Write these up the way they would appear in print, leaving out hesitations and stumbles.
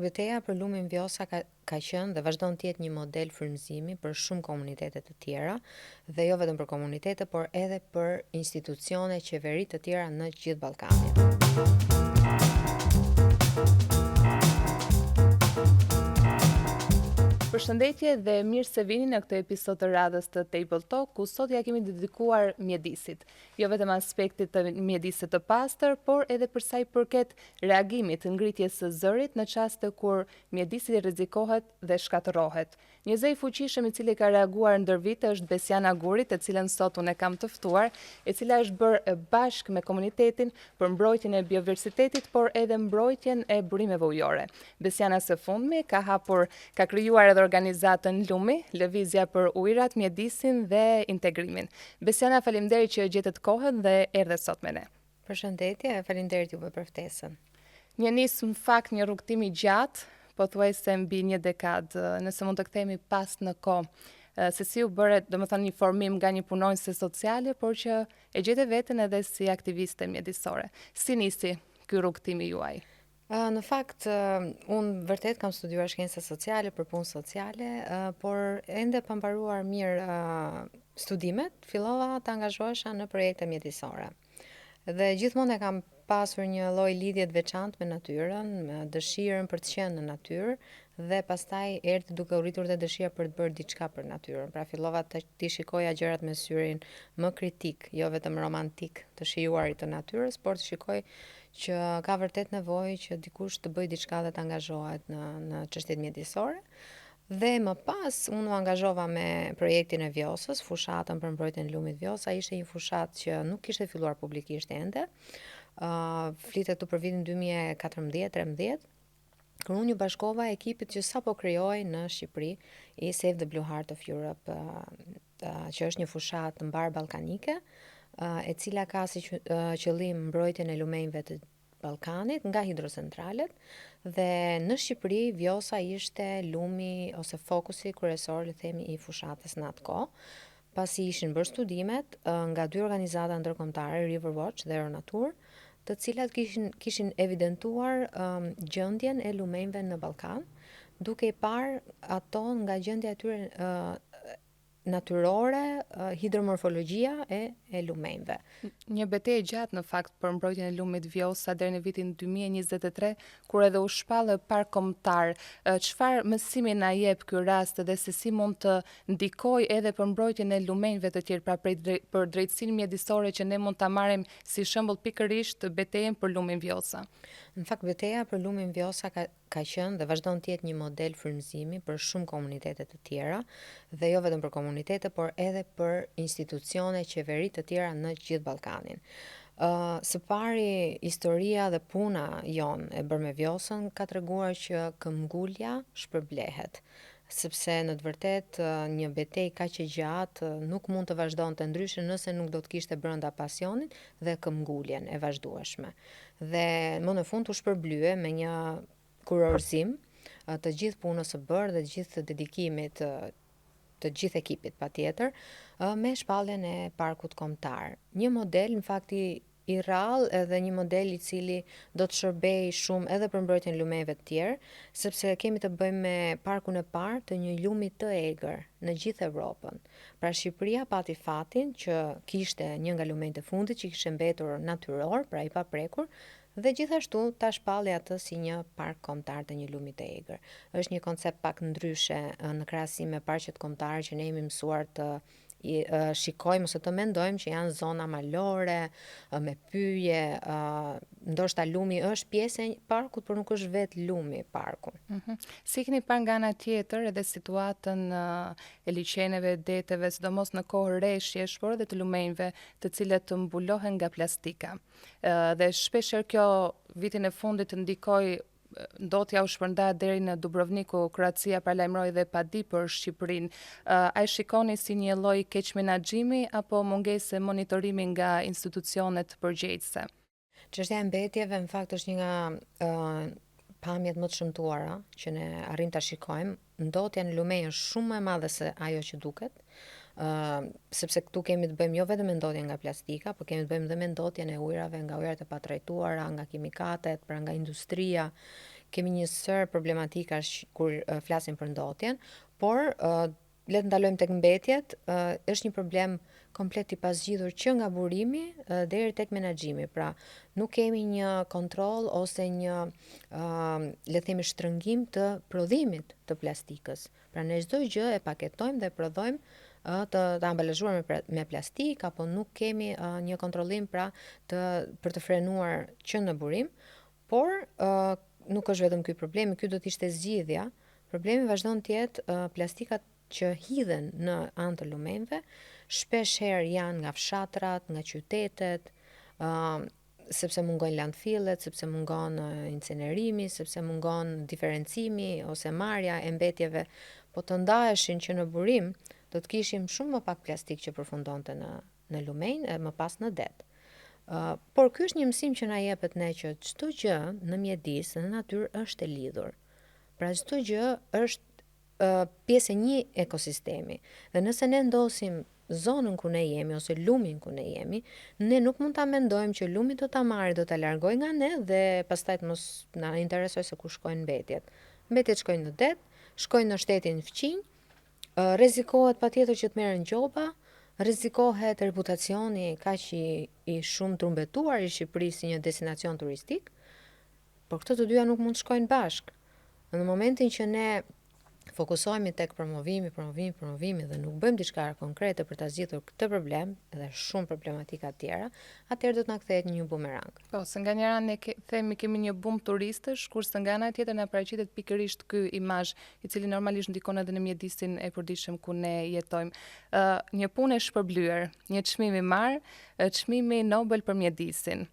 Beteja për lumin Vjosa ka ka qenë dhe vazhdon të jetë një model frymëzimi për shumë komunitete të tjera dhe jo vetëm për komunitete, por edhe për institucione, qeveri të tjera në gjithë Ballkanin. Përshëndetje dhe mirë se vini në këtë episod të radhës të Table Talk, ku sot ia kemi dedikuar mjedisit. Jo vetëm aspektit të mjedisit të pastër, por edhe për sa i përket reagimit, ngritjes së zërit në çaste kur mjedisi rrezikohet dhe shkatërrohet. Një zë i fuqishëm i cili ka reaguar ndër vite është Besiana Guri, të cilën sot unë e kam të ftuar, e cila është bërë bashkë me komunitetin për mbrojtjen e biodiversitetit, por edhe mbrojtjen e burimeve ujore. Besiana së fundmi ka hapur, ka krijuar edhe organizatën Lumi, Lëvizja për Ujërat, Mjedisin dhe Integrimin. Besiana, faleminderit që gjetët kohën dhe erdhe sot me ne. Përshëndetje, faleminderit juve për ftesën. Një nismë në fakt një rrugëtim i gjatë, pothuajse mbi një dekadë, nëse mund të kthehemi pas në kohë, se si u bëre, domethënë një formim nga një punonjëse sociale, por që e gjete veten edhe si aktiviste mjedisore. Si nisi ky rrugëtim i juaj? Në fakt, unë vërtet kam studiuar shkenca sociale për punë sociale, por ende pa mbaruar mirë studimet, fillova të angazhohesha në projekte mjedisore. Dhe gjithmonë e kam pasur një lloj lidhje të veçantë me natyrën, me dëshirën për të qenë në natyrë dhe pastaj erdhi duke u rritur dhe dëshira për të bërë diçka për natyrën. Pra fillova të t'i shikoja gjërat me syrin më kritik, jo vetëm romantik të shijuarit të natyrës, por të shikoj që ka vërtet nevojë që dikush të bëjë diçka dhe të angazhohet në në çështjet mjedisore. Dhe më pas unë u angazhova me projektin e Vjosës, fushatën për mbrojtjen e lumit Vjosa, ishte një fushatë që nuk kishte filluar publikisht ende. Ë uh, flitet këtu për vitin 2014-13, kur unë iu bashkova ekipit që sapo krijohej në Shqipëri, i Save the Blue Heart of Europe, uh, uh, që është një fushatë mbarëballkanike, uh, e cila ka si qëllim mbrojtjen e lumenjve të Ballkanit nga hidrocentralet dhe në Shqipëri Vjosa ishte lumi ose fokusi kryesor le të themi i fushatës në atë kohë. Pasi ishin bërë studimet nga dy organizata ndërkombëtare River Watch dhe Euronatur, të cilat kishin kishin evidentuar um, gjendjen e lumenjve në Ballkan, duke i parë ato nga gjendja e tyre uh, natyrore, hidromorfologjia e e lumenjve. Një betejë e gjatë në fakt për mbrojtjen e lumit Vjosa deri në vitin 2023, kur edhe u shpall park kombëtar. Çfarë mësimi na jep ky rast dhe se si mund të ndikojë edhe për mbrojtjen e lumenjve të tjerë, pra për drejtësinë mjedisore që ne mund ta marrim si shembull pikërisht betejën për lumin Vjosa? Në fakt beteja për lumin Vjosa ka ka qenë dhe vazhdon të jetë një model frymëzimi për shumë komunitete të tjera dhe jo vetëm për komunitete, por edhe për institucione, qeveri të tjera në gjithë Ballkanin. Ë së pari historia dhe puna jonë e bërë me Vjosën ka treguar që këmbgulja shpërblehet, sepse në të vërtetë një betejë kaq e gjatë nuk mund të vazhdonte ndryshe nëse nuk do të kishte brenda pasionin dhe këmbguljen e vazhdueshme. Dhe më në fund u shpërblye me një kurorëzim të gjithë punës së bërë dhe të gjithë dedikimit të gjithë ekipit patjetër, me shpalljen e Parkut Kombëtar. Një model në fakt i i rrallë edhe një model i cili do të shërbejë shumë edhe për mbrojtjen e lumenjve të tjerë, sepse kemi të bëjmë me parkun e parë të një lumi të egër në gjithë Evropën. Pra Shqipëria pati fatin që kishte një nga lumenjtë e fundit që kishte mbetur natyror, pra i paprekur, dhe gjithashtu ta shpalli atë si një park kombëtar të një lumi të egër. Është një koncept pak ndryshe në krahasim me parqet kombëtare që ne jemi mësuar të i shikojmë ose të mendojmë që janë zona malore, me pyje, ndoshta lumi është pjesë e parkut, por nuk është vetë lumi parku. Mm -hmm. Si keni parë nga ana tjetër edhe situatën e liqeneve, deteve, sidomos në kohë reshjesh, por edhe të lumenjve, të cilët mbulohen nga plastika. Dhe shpeshherë kjo vitin e fundit ndikoi ndotja u shpërnda deri në Dubrovnik, ku Kroacia paralajmëroi dhe padi për Shqipërinë. A e shikoni si një lloj keqmenaxhimi apo mungesë monitorimi nga institucionet përgjegjëse? Çështja e mbetjeve në fakt është një nga uh, pamjet më të shëmtuara që ne arrijmë ta shikojmë. Ndotja në lumenj është shumë më e madhe se ajo që duket. Ë uh, sepse këtu kemi të bëjmë jo vetëm me ndotjen nga plastika, por kemi të bëjmë dhe me ndotjen e ujërave nga ujërat e patrajtuara, nga kimikatet, pra nga industria. Kemi një sërë problematikash kur flasim për ndotjen, por le të ndalojmë tek mbetjet, është një problem komplet i pazgjidhur që nga burimi deri tek menaxhimi. Pra, nuk kemi një kontroll ose një le të themi shtrëngim të prodhimit të plastikës. Pra ne çdo gjë e paketojmë dhe prodhojmë të, të ambalazhuar me, me plastikë apo nuk kemi një kontrollim pra të për të frenuar që në burim, por nuk është vetëm ky problemi, ky do të ishte zgjidhja. Problemi vazhdon të jetë plastikat që hidhen në anë të lumenjve, shpesh herë janë nga fshatrat, nga qytetet, uh, sepse mungojnë landfillet, sepse mungon incenerimi, sepse mungon diferencimi ose marrja e mbetjeve, po të ndaheshin që në burim, do të kishim shumë më pak plastikë që përfundonte në në lumenj e më pas në det. Uh, por ky është një mësim që na jepet ne që çdo gjë në mjedis, në natyrë është e lidhur. Pra çdo gjë është uh, pjesë e një ekosistemi. Dhe nëse ne ndosim zonën ku ne jemi ose lumin ku ne jemi, ne nuk mund ta mendojmë që lumi do ta marrë, do ta largojë nga ne dhe pastaj të mos na interesojë se ku shkojnë mbetjet. Mbetjet shkojnë në det, shkojnë në shtetin fqinj, rrezikohet patjetër që të merren gjoba, rrezikohet reputacioni kaq i, i shumë trumbetuar i Shqipërisë si një destinacion turistik, por këto të dyja nuk mund të shkojnë bashkë. Në momentin që ne fokusohemi tek promovimi, promovimi, promovimi dhe nuk bëjmë diçka konkrete për ta zgjidhur këtë problem dhe shumë problematika të tjera, atëherë do të na kthehet një bumerang. Po, se nga njëra anë ne ke, themi kemi një bum turistësh, kurse nga ana tjetër na paraqitet pikërisht ky imazh, i cili normalisht ndikon edhe në mjedisin e përditshëm ku ne jetojmë. Ë, një punë e shpërblyer, një çmim i marrë, çmimi Nobel për mjedisin.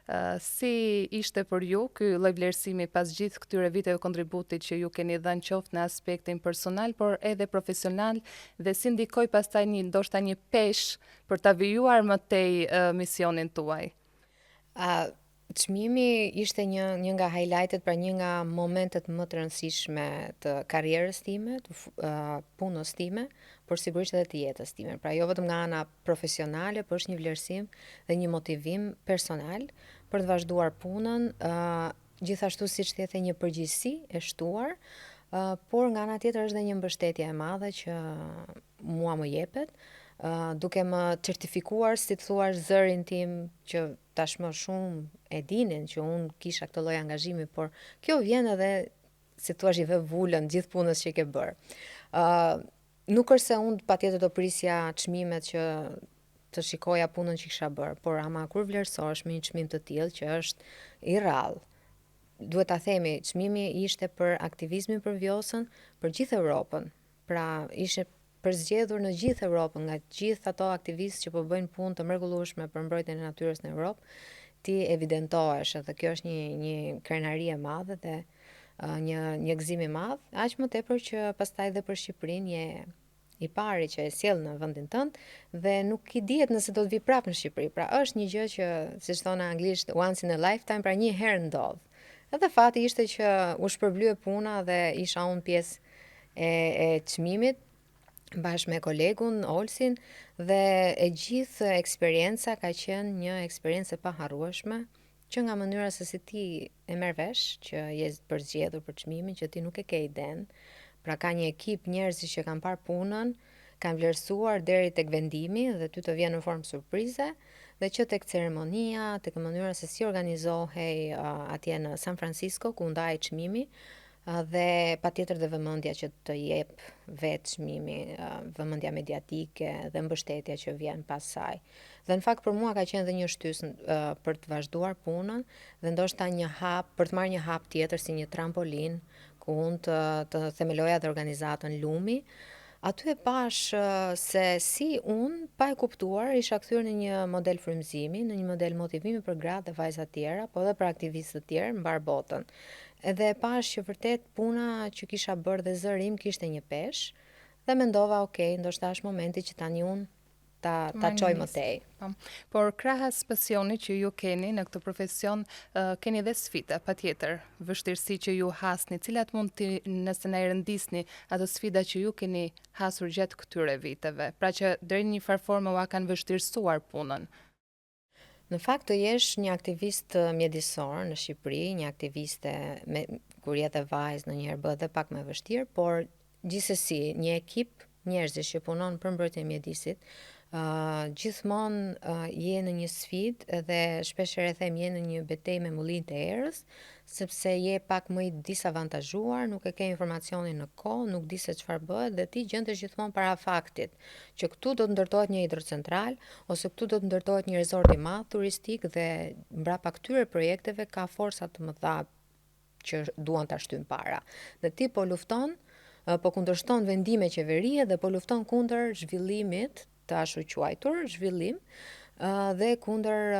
Ë, si ishte për ju ky lloj vlerësimi pas gjithë këtyre viteve kontributit që ju keni dhënë qoftë në aspektin personal, por edhe profesional dhe si ndikoi pastaj një ndoshta një peshë për ta vijuar më tej misionin tuaj? A, çmimi ishte një një nga highlightet, pra një nga momentet më të rëndësishme të karrierës time, të uh, punës time, por sigurisht edhe të jetës time. Pra jo vetëm nga ana profesionale, por është një vlerësim dhe një motivim personal për të vazhduar punën, uh, gjithashtu siç the the një përgjegjësi e shtuar, uh, por nga ana tjetër është dhe një mbështetje e madhe që mua më jepet, uh, duke më certifikuar, si të thuash, zërin tim që tashmë shumë e dinin që unë kisha këtë lloj angazhimi, por kjo vjen edhe si të thuash i vë vulën gjithë punës që ke bërë. Uh, nuk është se unë patjetër do prisja çmimet që të shikoja punën që kisha bërë, por ama kur vlerësohesh me një çmim të tillë që është i rrallë, duhet ta themi, çmimi ishte për aktivizmin për Vjosën për gjithë Europën. Pra, ishte përzgjedhur në gjithë Europën nga gjithë ato aktivistë që po bëjnë punë të mrekullueshme për mbrojtjen e natyrës në Europë, ti evidentohesh edhe kjo është një një krenari e madhe dhe uh, një një gëzim i madh, aq më tepër që pastaj dhe për Shqipërinë je i pari që e sjell në vendin tënd dhe nuk i dihet nëse do të vijë prapë në Shqipëri. Pra është një gjë që, siç thonë në anglisht, once in a lifetime, pra një herë ndodh. Edhe fati ishte që u shpërblye puna dhe isha unë pjesë e, e çmimit bashkë me kolegun Olsin dhe e gjithë eksperienca ka qenë një eksperiencë e paharrueshme që nga mënyra se si ti e merr vesh që je përzgjedhur për çmimin që ti nuk e ke idenë. Pra ka një ekip njerëzish që kanë parë punën, kanë vlerësuar deri tek vendimi dhe ty të vjen në formë surprize dhe që tek ceremonia, tek mënyra se si organizohej uh, atje në San Francisco ku ndahej çmimi, Dhe patjetër dhe vëmendja që të jep vetë çmimi, vëmendja mediatike dhe mbështetja që vjen pas saj. Dhe në fakt për mua ka qenë dhe një shtysë për të vazhduar punën dhe ndoshta një hap për të marrë një hap tjetër si një trampolinë ku unë të të themeloja dhe organizatën Lumi. Aty e pashë se si unë, pa e kuptuar, isha kthyer në një model frymëzimi, në një model motivimi për gratë dhe vajzat e tjera, po edhe për aktivistë të tjerë mbarë botën. Edhe e pashë që vërtet puna që kisha bërë dhe zëri im kishte një peshë dhe mendova ok, ndoshta është momenti që tani unë ta ta çoj më tej. Po. Por krahas pasionit që ju keni në këtë profesion, keni edhe sfida, patjetër, vështirësi që ju hasni, cilat mund t'i nëse na i rendisni ato sfida që ju keni hasur gjatë këtyre viteve, pra që deri në një farë forme ua kanë vështirësuar punën. Në fakt të jesh një aktivist mjedisor në Shqipëri, një aktiviste me Kur je dhe vajzë, ndonjëherë bëhet dhe pak më e vështirë, por gjithsesi një ekip njerëzish që punon për mbrojtjen e mjedisit, uh, gjithmonë uh, je në një sfidë dhe shpeshherë e them je në një betejë me mullinjtë e erës, sepse je pak më i disavantazhuar, nuk e ke informacionin në kohë, nuk di se çfarë bëhet dhe ti gjendesh gjithmonë para faktit që këtu do të ndërtohet një hidrocentral ose këtu do të ndërtohet një resort i madh turistik dhe mbrapa këtyre projekteve ka forca të mëdha që duan ta shtyjnë para. Dhe ti po lufton, po kundërshton vendime qeverie dhe po lufton kundër zhvillimit të ashtuquajtur zhvillim dhe kundër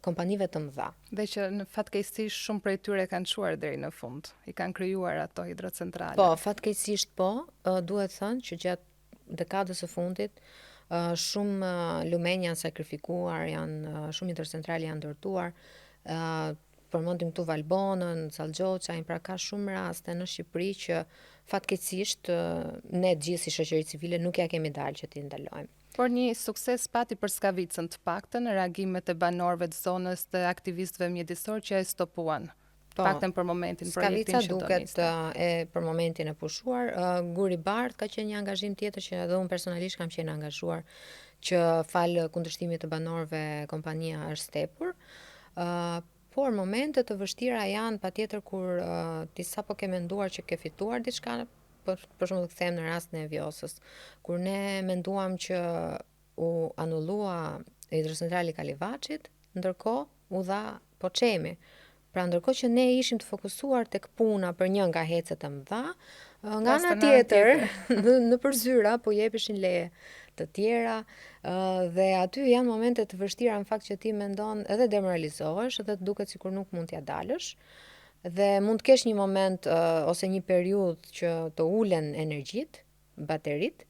kompanive të mëdha. Dhe që në fatkeqësisht shumë prej tyre kanë çuar deri në fund, i kanë krijuar ato hidrocentrale. Po, fatkeqësisht po, duhet thënë që gjatë dekadës së fundit shumë lumenj janë sakrifikuar, janë shumë hidrocentrale janë ndërtuar, përmendim këtu Valbonën, Sallgjoçajn, pra ka shumë raste në Shqipëri që fatkeqësisht ne të gjithë si shoqëri civile nuk ia kemi dalë që t'i ndalojmë. Por një sukses pati për Skavicën, të paktën reagimet e banorëve të zonës dhe aktivistëve mjedisorë që e stopuan. Po, të paktën për momentin projektin që do niste. Skavica duket e për momentin e pushuar. Guri i Bardhë ka qenë një angazhim tjetër që edhe unë personalisht kam qenë angazhuar që falë kundërshtimit të banorëve kompania është stepur. Uh, por momente të vështira janë patjetër kur uh, ti sapo ke menduar që ke fituar diçka, po për shembull kthehem në rastin e Vjosës, kur ne menduam që u anullua hidrocentrali i Kalivaçit, ndërkohë u dha Poçemi. Pra ndërkohë që ne ishim të fokusuar tek puna për një nga hecet e mëdha, nga ana tjetër, në, nëpër zyra po jepeshin leje të tjera dhe aty janë momente të vështira në fakt që ti mendon edhe demoralizohesh edhe të duket sikur nuk mund t'ia dalësh. Dhe mund të kesh një moment ose një periudhë që të ulen energjitë, bateritë,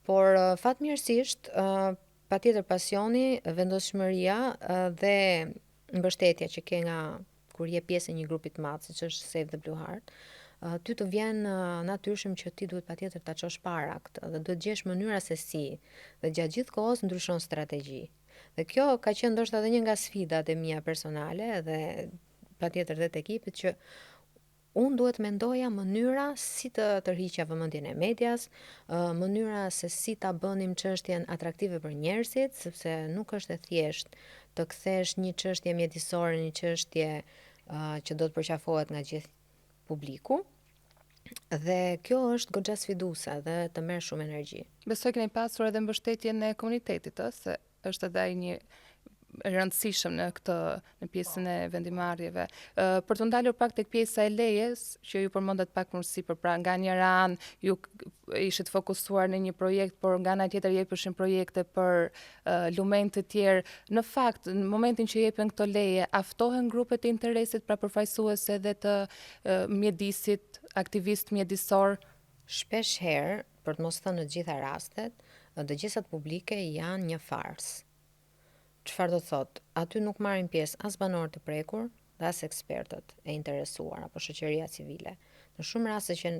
por fatmirësisht patjetër pasioni, vendosmëria dhe mbështetja që ke nga kur je pjesë e një grupi të madh, siç është Save the Blue Heart, ty të vjen natyrshëm që ti duhet patjetër ta çosh para këtë dhe duhet gjesh mënyra se si. Dhe gjatë gjithë kohës ndryshon strategji. Dhe kjo ka qenë ndoshta edhe një nga sfidat e mia personale dhe patjetër dhe të ekipit që Unë duhet mendoja mënyra si të tërhiqja vëmendjen e medias, mënyra se si ta bënim çështjen atraktive për njerëzit, sepse nuk është e thjeshtë të kthesh një çështje mjedisore në një çështje që do të përqafohet nga gjithë publiku. Dhe kjo është goxha sfiduese dhe të merr shumë energji. Besoj keni pasur edhe mbështetjen e komunitetit, ë, se është edhe ai një e rëndësishëm në këtë në pjesën e vendimmarrjeve. Ë për t'u ndalur pak tek pjesa e lejes që ju përmendët pak më sipër, pra nga njëra anë ju ishit fokusuar në një projekt, por nga ana tjetër jepeshin projekte për uh, lumenj të tjerë. Në fakt, në momentin që jepen këto leje, a ftohen grupet e interesit, pra përfaqësues edhe të uh, mjedisit, aktivistë mjedisorë? Shpesh herë, për të mos thënë në të gjitha rastet, dëgjesat publike janë një farsë. Çfarë do të thotë? Aty nuk marrin pjesë as banorët e prekur dhe as ekspertët e interesuar apo shoqëria civile. Në shumë raste që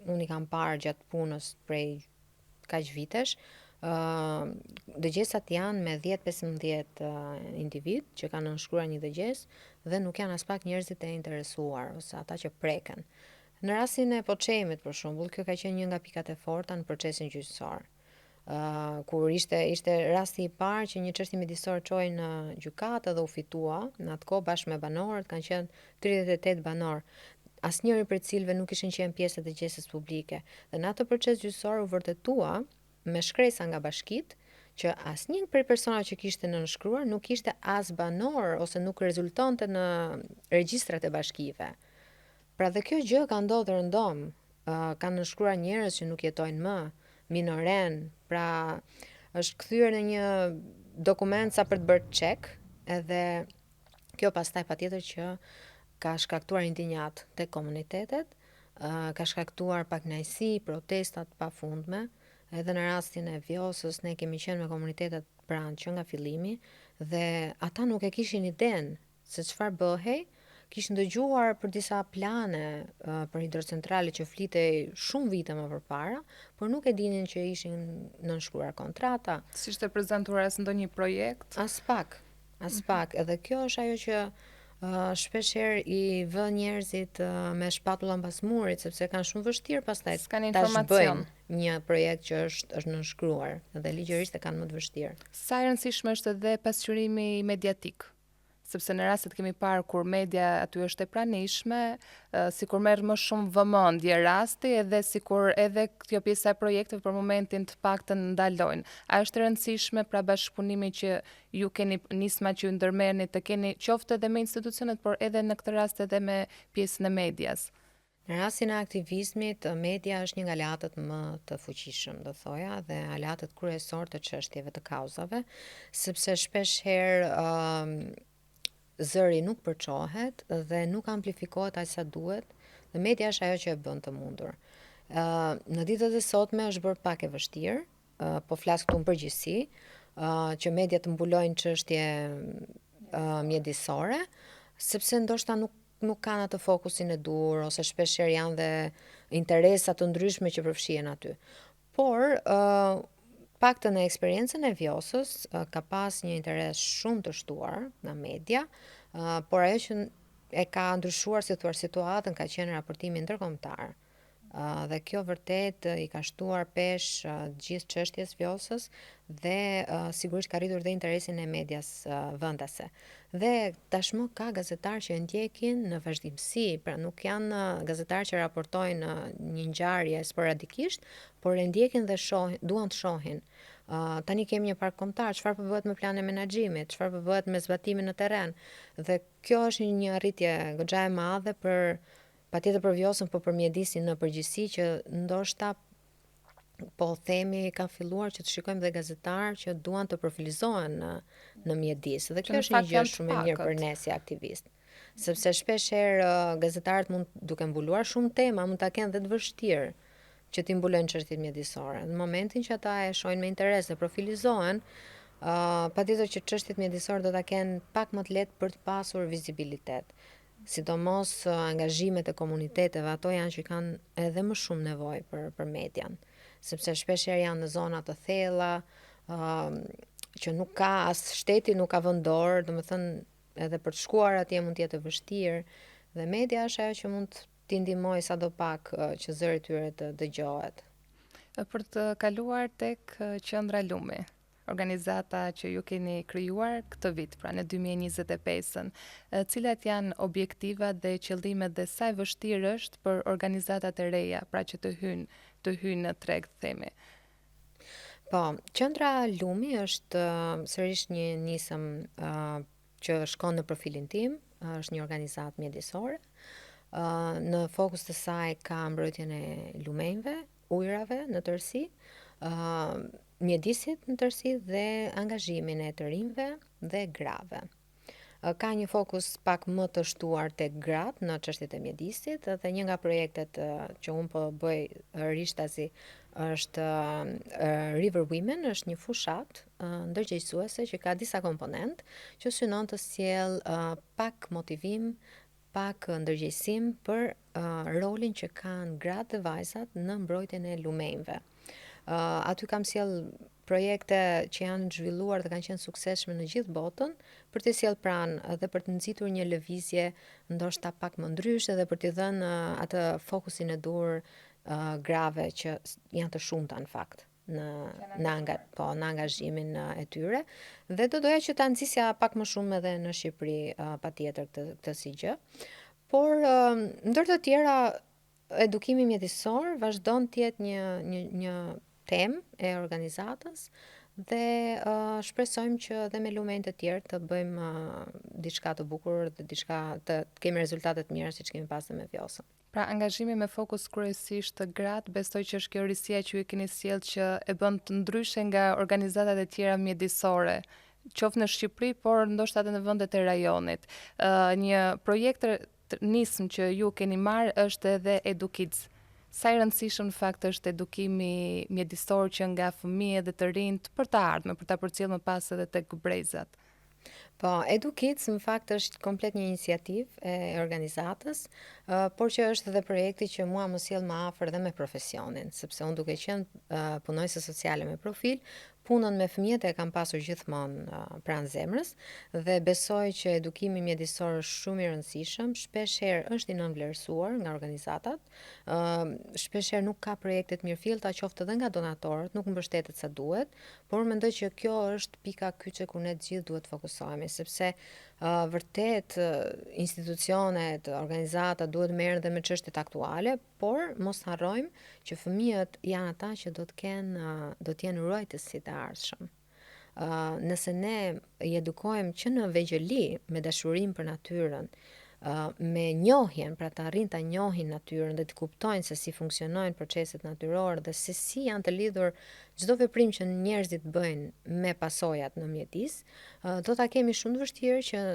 unë i kam parë gjatë punës prej kaq vitesh, ë dëgjesat janë me 10-15 individë që kanë nënshkruar një dëgjesë dhe nuk janë aspak njerëzit e interesuar ose ata që preken. Në rastin e Poçemit, për shembull, kjo ka qenë një nga pikat e forta në procesin gjyqësor. Ë kur ishte ishte rasti i parë që një çështje mjedisore çoi në gjykatë dhe u fitua, në atë kohë bashkë me banorët kanë qenë 38 banorë, asnjëri prej të cilëve nuk kishin qenë pjesë e dëgjesës publike. Dhe në atë proces gjyqësor u vërtetua me shkresa nga bashkitë që asnjë prej personave që kishte nënshkruar nuk ishte as banor ose nuk rezultonte në regjistrat e bashkive. Pra dhe kjo gjë ka ndodhur rëndom, kanë nënshkruar njerëz që nuk jetojnë më, minorenë, pra është kthyer në një dokument sa për të bërë check, edhe kjo pastaj patjetër që ka shkaktuar indinjatë tek komunitetet, ka shkaktuar pakënaqësi, protesta të pafundme. Edhe në rastin e Vjosës ne kemi qenë me komunitetet pranë që nga fillimi dhe ata nuk e kishin idenë se çfarë bëhej, kishin dëgjuar për disa plane për hidrocentrale që flitej shumë vite më përpara, por nuk e dinin që ishin nënshkruar kontrata. S'ishte prezantuar as ndonjë projekt? Aspak, aspak. Mm -hmm. Edhe kjo është ajo që Shpesh herë i vë njerëzit me shpatulla mbas murit sepse kanë shumë vështirë pastaj ta zhbëjnë një projekt që është është nënshkruar dhe ligjërisht e kanë më të vështirë. Sa e rëndësishme është edhe pasqyrimi mediatik? Sepse në rastet kemi parë kur media aty është e pranishme, sikur merr më shumë vëmendje rasti edhe sikur edhe kjo pjesa e projekteve për momentin të paktën ndalojnë. A është e rëndësishme pra bashkëpunimi që ju keni nisma që ju ndërmerrni të keni qoftë edhe me institucionet, por edhe në këtë rast edhe me pjesën e medias? Në rastin e aktivizmit, media është një nga aleatët më të fuqishëm, do thoja, dhe aleatët kryesorë të çështjeve të kauzave, sepse shpesh herë uh, zëri nuk përçohet dhe nuk amplifikohet aq sa duhet, dhe media është ajo që e bën të mundur. Uh, në ditët e sotme është bërë pak e vështirë, uh, po flas këtu në përgjithësi, uh, që media të mbulojnë çështje uh, mjedisore, sepse ndoshta nuk nuk kanë atë fokusin e duhur ose shpesh herë janë dhe interesa të ndryshme që përfshihen aty. Por, ë uh, paktën në eksperiencën e Vjosës uh, ka pas një interes shumë të shtuar nga media, uh, por ajo që e ka ndryshuar si thua situatën ka qenë raportimi ndërkombëtar. Dhe kjo vërtet i ka shtuar peshë gjithë çështjes Vjosës dhe sigurisht ka rritur dhe interesin e medias vendase. Dhe tashmë ka gazetarë që e ndjekin në vazhdimësi, pra nuk janë gazetarë që raportojnë një ngjarje sporadikisht, por e ndjekin dhe shohin, duan të shohin. Uh, tani kemi një park kombëtar, çfarë po bëhet me planin e menaxhimit, çfarë po bëhet me zbatimin në terren. Dhe kjo është një arritje goxha e madhe për Patjetër për Vjosën, po për mjedisin në përgjithësi që ndoshta po themi ka filluar që të shikojmë dhe gazetarë që duan të profilizohen në në mjedis. Dhe kjo është një gjë shumë e mirë për ne si aktivistë. Sepse shpesh herë gazetarët mund duke mbuluar shumë tema, mund ta kenë dhe të vështirë që t'i mbulojnë çështjet mjedisore. Në momentin që ata e shohin me interes dhe profilizohen, uh, patjetër që çështjet mjedisore do ta kenë pak më të lehtë për të pasur vizibilitet. Sidomos angazhimet e komuniteteve, ato janë që kanë edhe më shumë nevojë për për median, sepse shpesh herë janë në zona të thella, ë që nuk ka as shteti nuk ka vënë dorë, domethënë edhe për të shkuar atje mund të jetë e vështirë dhe media është ajo që mund t'i ndihmojë sado pak që zëri i tyre të dëgjohet. Për të kaluar tek Qendra Lumi, organizata që ju keni krijuar këtë vit, pra në 2025-ën. Cilat janë objektivat dhe qëllimet dhe sa e vështirë është për organizatat e reja, pra që të hyjnë, të hyjnë në treg, themi? Po, Qendra Lumi është sërish një nisëm uh, që shkon në profilin tim, është një organizatë mjedisore. Uh, në fokus të saj ka mbrojtjen e lumenjve, ujërave në tërësi, uh, mjedisit në tërësi dhe angazhimin e të rinjve dhe grave. Ka një fokus pak më të shtuar tek gratë në çështjet e mjedisit dhe një nga projektet që unë po bëj rishtazi është River Women, është një fushatë ndërgjegjësuese që ka disa komponentë që synon të sjellë pak motivim, pak ndërgjegjësim për rolin që kanë gratë dhe vajzat në mbrojtjen e lumenjve. Aty kam sjellë projekte që janë zhvilluar dhe kanë qenë suksesshme në gjithë botën, për t'i sjellë pranë dhe për të nxitur një lëvizje ndoshta pak më ndryshe dhe për t'i dhënë atë fokusin e duhur grave që janë të shumta në fakt në në anga, po, në angazhimin e tyre dhe do doja që ta nxisja pak më shumë edhe në Shqipëri patjetër këtë këtë si gjë. Por ndër të tjera edukimi mjedisor vazhdon të jetë një një një temë e organizatës dhe uh, shpresojmë që edhe me lumenj të tjerë të bëjmë uh, diçka të bukur dhe diçka të, të kemi rezultate të mira siç kemi pasur me Vjosën. Pra angazhimi me fokus kryesisht te gratë, besoj që është kjo risia që ju e keni sjellë që e bën të ndryshe nga organizatat e tjera mjedisore, qoftë në Shqipëri, por ndoshta edhe në vendet e rajonit. Ë një projekt nismë që ju keni marrë është edhe EduKids. Sa i rëndësishëm në fakt është edukimi mjedisor që nga fëmijët dhe të rinjtë për të ardhmen, për ta përcjellë më pas edhe tek brezat. Po, EduKids në fakt është komplet një iniciativë e organizatës, por që është edhe projekti që mua më sjell më afër dhe me profesionin, sepse unë duke qenë punonjëse sociale me profil, Punën me fëmijët e kam pasur gjithmonë pranë zemrës dhe besoj që edukimi mjedisor është shumë i rëndësishëm, shpesh herë është i nënvlerësuar nga organizatat, shpesh herë nuk ka projekte të mirëfillta, qoftë edhe nga donatorët, nuk mbështetet sa duhet, por mendoj që kjo është pika kyçe ku ne të gjithë duhet të fokusohemi, sepse vërtet institucionet, organizatat duhet të merren dhe me çështjet aktuale, Por mos harrojmë që fëmijët janë ata që do të kenë do të jenë ruajtësit e ardhshëm. Uh, nëse ne i edukojmë që në vegjëli me dashurinë për natyrën, uh, me njohjen, pra të arrijnë ta njohin natyrën dhe të kuptojnë se si funksionojnë proceset natyrore dhe se si janë të lidhur çdo veprim që njerëzit bëjnë me pasojat në mjedis, uh, do ta kemi shumë të vështirë që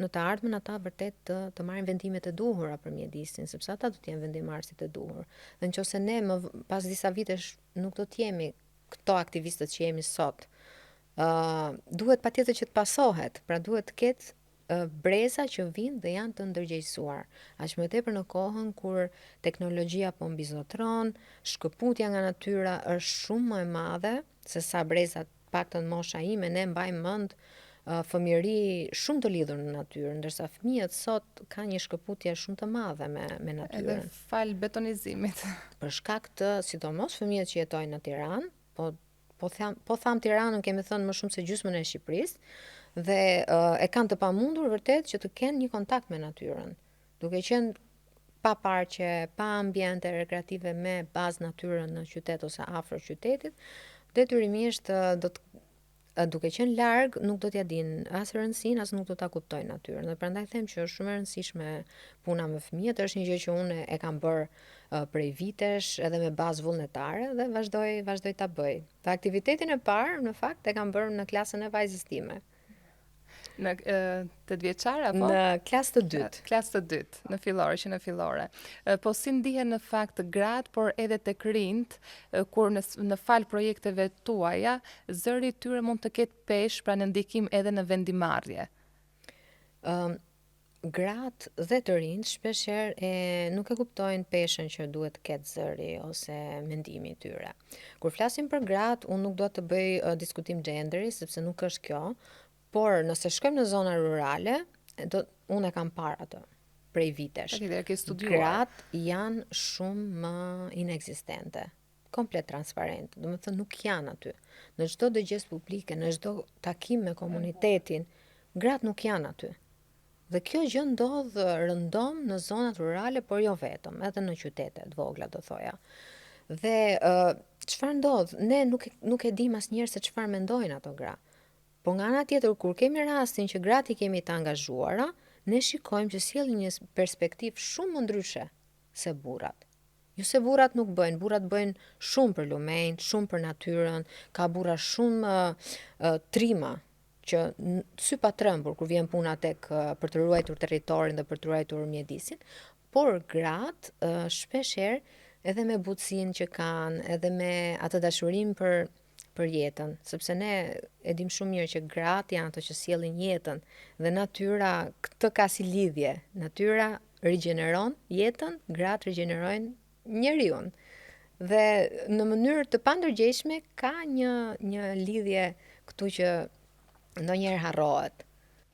në të ardhmen ata vërtet të të marrin vendimet e duhura për mjedisin, sepse ata do të jenë vendimmarrësit e duhur. Dhe nëse ne më pas disa vitesh nuk do të jemi këto aktivistët që jemi sot, ë uh, duhet patjetër që të pasohet, pra duhet të ketë uh, breza që vijnë dhe janë të ndërgjegjësuar. Aq më tepër në kohën kur teknologjia po mbizotëron, shkëputja nga natyra është shumë më e madhe se sa brezat paktën mosha ime, ne mbajmë mend fëmijëri shumë të lidhur në natyrë, ndërsa fëmijët sot kanë një shkëputje shumë të madhe me me natyrën. Edhe falë betonizimit. Për shkak të, sidomos fëmijët që jetojnë në Tiranë, po po tham po tham Tiranën kemi thënë më shumë se gjysmën e Shqipërisë dhe uh, e kanë të pamundur vërtet që të kenë një kontakt me natyrën. Duke qenë pa parqe, pa ambiente rekreative me bazë natyrën në qytet ose afër qytetit, detyrimisht do të duke qenë larg nuk do t'ia dinë as rëndësinë, as nuk do ta kuptojnë natyrën. Dhe prandaj them që është shumë e rëndësishme puna me fëmijët, është një gjë që unë e kam bërë uh, prej vitesh edhe me bazë vullnetare dhe vazhdoj vazhdoj ta bëj. Dhe aktivitetin e parë në fakt e kam bërë në klasën e vajzës time. Në tetëvjeçare apo? Në klasë të dytë. Klasë të dytë, në fillore, që në fillore. Po si ndihen në fakt gratë, por edhe të rinjtë, kur në, në falë projekteve tuaja, zëri i tyre mund të ketë peshë, pra në ndikim edhe në vendimmarrje? Um, Gratë dhe të rinjtë shpeshherë e nuk e kuptojnë peshën që duhet të ketë zëri ose mendimi i tyre. Kur flasim për gratë, unë nuk dua të bëj uh, diskutim genderi, sepse nuk është kjo, por nëse shkojmë në zona rurale, do unë e kam parë atë prej vitesh. Patjetër, e ke studiuar. Gratë janë shumë më inekzistente komplet transparent, domethënë nuk janë aty. Në çdo dëgjesë publike, në çdo takim me komunitetin, gratë nuk janë aty. Dhe kjo gjë ndodh rëndom në zonat rurale, por jo vetëm, edhe në qytete të vogla do thoja. Dhe çfarë ndodh? Ne nuk nuk e dimë asnjëherë se çfarë mendojnë ato gra. Por nga ana tjetër kur kemi rastin që gratë i kemi të angazhuara, ne shikojmë që sjellin një perspektivë shumë më ndryshe se burrat. Jo se burrat nuk bëjnë, burrat bëjnë shumë për lumenjtë, shumë për natyrën, ka burra shumë uh, trima që sy pa trembur kur vjen puna tek për të ruajtur territorin dhe për të ruajtur mjedisin, por gratë shpesh herë edhe me butësinë që kanë, edhe me atë dashurinë për për jetën, sepse ne e dimë shumë mirë që gratë janë ato që sjellin jetën dhe natyra këtë ka si lidhje. Natyra rigjeneron jetën, gratë rigjenerojnë njeriun. Dhe në mënyrë të pandërgjegjshme ka një një lidhje këtu që ndonjëherë harrohet.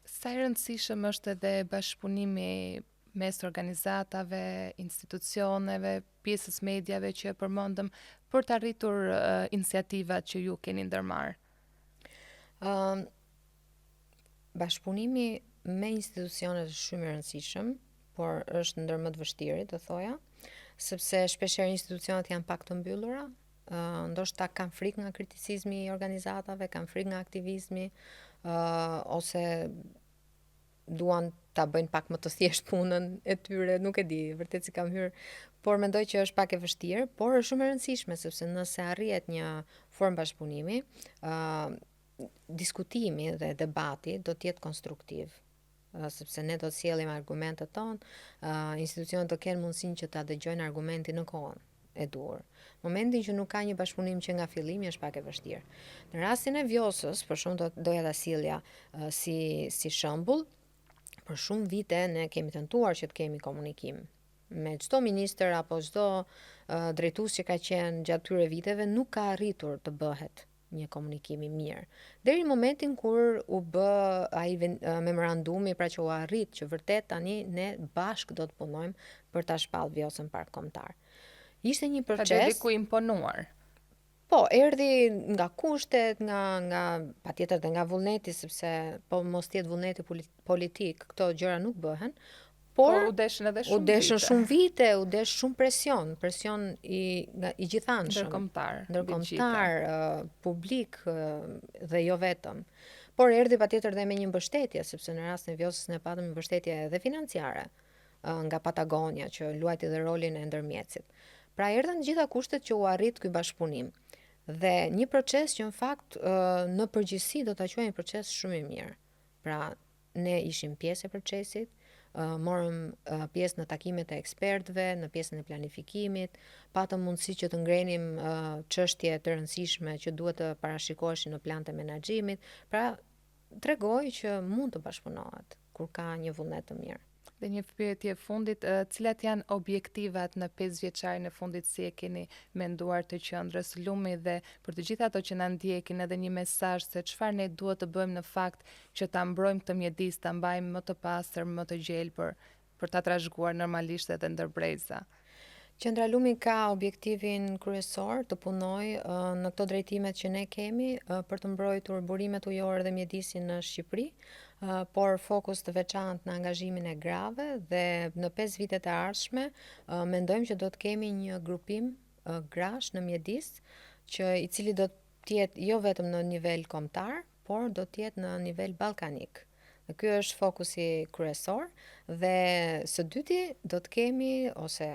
Sa i rëndësishëm është edhe bashkëpunimi mes organizatave, institucioneve, pjesës mediave që e përmendëm për të arritur uh, iniciativat që ju keni ndërmarrë? Ëm uh, bashkëpunimi me institucionet është shumë i rëndësishëm, por është ndër më të vështirit, do thoja, sepse shpeshherë institucionet janë pak të mbyllura, uh, ndoshta kanë frikë nga kriticizmi i organizatave, kanë frikë nga aktivizmi, uh, ose duan ta bëjnë pak më të thjeshtë punën e tyre, nuk e di, vërtet s'i kam hyrë, por mendoj që është pak e vështirë, por është shumë e rëndësishme sepse nëse arrihet një formë bashkëpunimi, ë uh, diskutimi dhe debati do të jetë konstruktiv sepse ne do të sjellim argumentet tonë, uh, institucionet do kenë mundësinë që ta dëgjojnë argumentin në kohën e duhur. Momentin që nuk ka një bashkëpunim që nga fillimi është pak e vështirë. Në rastin e Vjosës, për shembull do doja ta sillja uh, si si shembull, për shumë vite ne kemi tentuar që të kemi komunikim me çdo ministër apo çdo uh, drejtues që ka qenë gjatë këtyre viteve nuk ka arritur të bëhet. një komunikim i mirë. Deri në momentin kur u bë ai memorandumi, pra që u arrit që vërtet tani ne bashkë do të punojmë për ta shpallë Vjosën Park Kombëtar. Ishte një Pra proces deri ku imponuar. Po, erdhi nga kushtet, nga nga patjetër dhe nga vullneti, sepse po mos të jetë vullneti politik, këto gjëra nuk bëhen. Por po, u deshën edhe shumë u deshën vite. shumë vite, u desh shumë presion, presion i nga i gjithanshëm. Ndërkombëtar, ndërkombëtar, uh, publik uh, dhe jo vetëm. Por erdhi patjetër dhe me një mbështetje, sepse në rastin e Vjosës ne patëm një mbështetje edhe financiare uh, nga Patagonia që luajti dhe rolin e ndërmjetësit. Pra erdhën të gjitha kushtet që u arrit ky bashkëpunim. Dhe një proces që në fakt në përgjithësi do ta quaj një proces shumë i mirë. Pra ne ishim pjesë e procesit, morëm pjesë në takimet e ekspertëve, në pjesën e planifikimit, patëm mundësi që të ngrenim çështje të rëndësishme që duhet të parashikoheshin në planet e menaxhimit. Pra tregoi që mund të bashkëpunohet kur ka një vullnet të mirë. Dhe një pyetje e fundit, cilat janë objektivat në 5 vjeçarin e fundit si e keni menduar të qendrës Lumi dhe për të gjithë ato që na ndjekin edhe një mesazh se çfarë ne duhet të bëjmë në fakt që ta mbrojmë këtë mjedis, ta mbajmë më të pastër, më të gjelbër, për ta trashëguar normalisht edhe ndër breza. Qendra Lumi ka objektivin kryesor të punojë në këto drejtimet që ne kemi për të mbrojtur burimet ujore dhe mjedisin në Shqipëri, por fokus të veçantë në angazhimin e grave dhe në 5 vitet e ardhshme mendojmë që do të kemi një grupim grash në mjedis që i cili do të jetë jo vetëm në nivel kombëtar, por do të jetë në nivel ballkanik. Dhe ky është fokusi kryesor dhe së dyti do të kemi ose